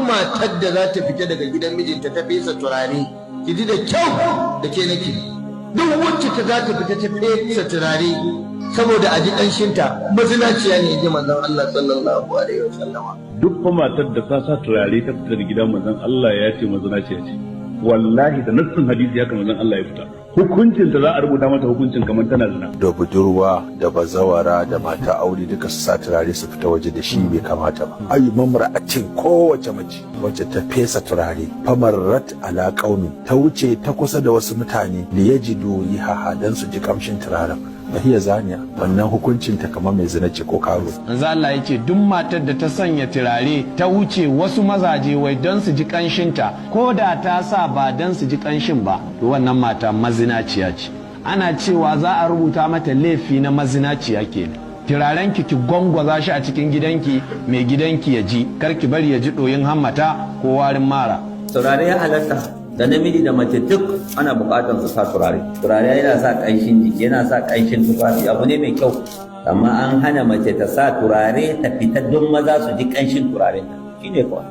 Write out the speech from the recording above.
Matar da za ta fita daga gidan mijinta ta fesa turare, ki ji da kyau, da ke nake, duk wacce ta za ta fita ta fesa turare saboda a ji ƙanshinta, mazinaciya ne, ji manzon Allah sallallahu alaihi wasallama. Duk fa matar da ta sa turare ta fita daga gidan, manzon Allah ya ce mazinaciya ce. Wallahi da nassin hadisi haka manzon Allah ya fita. Hukuncin ta za a rubuta mata hukuncin kamar tana zina. Da budurwa da bazawara da mata aure duka su sa turare su fita waje da shi bai kamata ba. Ayu mamra'atin, kowace mace wacce ta fesa turare, famarrat ala qaumin, ta wuce ta kusa da wasu mutane, liyajidu rihaha, dan su ji kamshin turaren, fahiya zaniya, wannan hukuncin ta kamar mai zina ce ko karo. Manzo Allah ya ce duk matar da ta sanya turare ta wuce wasu mazaje wai don su ji kanshinta, ko da ta sa ba don su ji kanshin ba, to wannan mata mazinaciya ce. Ana cewa za a rubuta mata laifi na mazinaciya kenan. Turaren ki, ki gwangwaza shi a cikin gidanki, mai gidanki ya ji, kar ki bari ya ji ɗoyin hammata ko warin mara. Turare ya halatta da namiji da mace, duk ana buƙatar su sa turare. Turare yana sa ƙanshin jiki, yana sa ƙanshin tufafi, abu ne mai kyau. Amma an hana mace ta sa turare ta fita don maza su ji ƙanshin turaren ta, shine kawai.